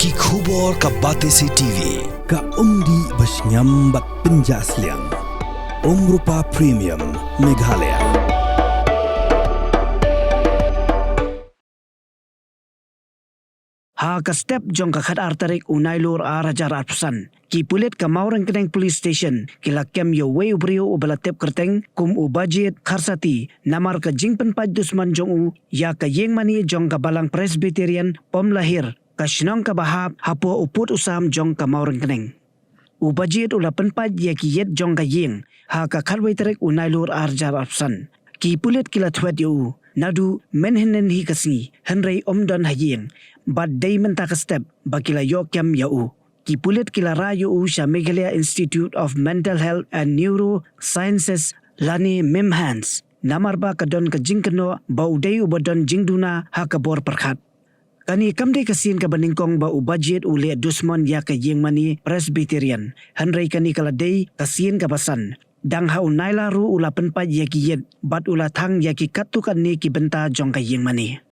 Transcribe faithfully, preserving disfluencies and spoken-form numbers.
Ki khubor ka Batesi TV, ka umdih bashngiam bad pynjah sliang. Umrupa Premium, Meghalaya. Ha ka step jong ka khatar tarik u Nailur ar hajar arphew san, ki pulit ka Mawryngkneng Police Station ki la kem ïa uwei u briew uba la tip kyrteng kum u Bajied Kharsati namar ka jingpynpait dusmon jong u ïa ka ïing mane jong ka Balang Presbyterian Pomlahir, ka shnong kaba hap hapoh u pud u sam jong ka Mawryngkneng. U Bajied u la pynpait ïa ki ïit jong ka ïing ha ka khatwei tarik u Nailur ar hajar arphew san. Ki pulit ki la thwet ïa u naduh mynhynnin hi ka sngi, hynrei um don ha ïing, bad dei mynta ka step ba ki la ïoh kem ïa u. Ki pulit ki la rah ïa u sha Meghalaya Institute of Mental Health and Neurosciences lane MIMHANS, namar ba ka don ka jingkynnoh ba u dei uba don jingduna ha ka bor pyrkhat. Kane kam dei ka sien kaba nyngkong ba u Bajied u leh dusmon ïa ka ïing mane Presbyterian, hynrei kane ka la dei ka sien kaba san. Dang ha u Nailur ruh u la pynpait ïa ki ïit bad u la thang ïa ki katto katne ki bynta jong ka ïing mane.